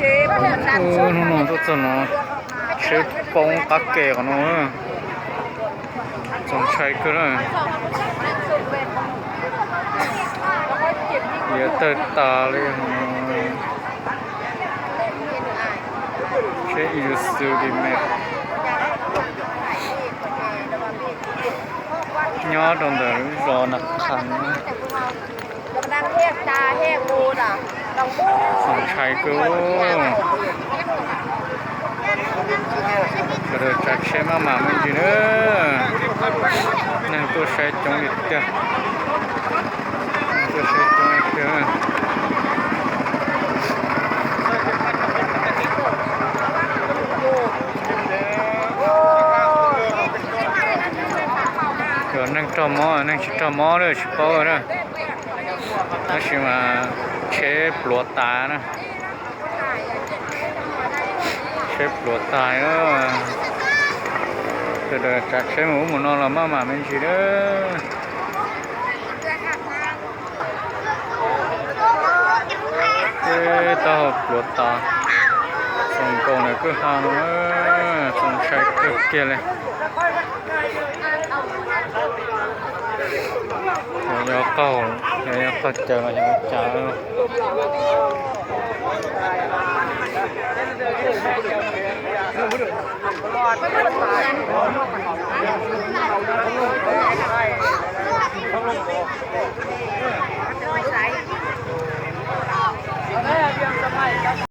Hnub no tuaj txog no, tsheb poob qab ke qhov no, txaus ntshai kawg na. Liav tawg tas li. Tsheb Isuzu li me nyob rau ntawm lub zos Nas Khas. Txaus ntshai kawg. Sawv daws tsav tsheb maj mam me ntsis na. Neeg tuaj saib coob li tiag. Tuaj saib coob li tiag. Cov neeg raug mob, neeg tsis raug mob lawm tsis paub na. Tab sis mas tsheb pluav tas na. Tsheb pluav tas. Sawv daws tsav tsheb mus ub mus no los maj mam me ntsis na. Teb taub hau pluav tas, txaus nkaus ntawm kwj ha no, txaus ntshai kawg kiag li. Yog qaug, yog qaug cawv los yog ua cas.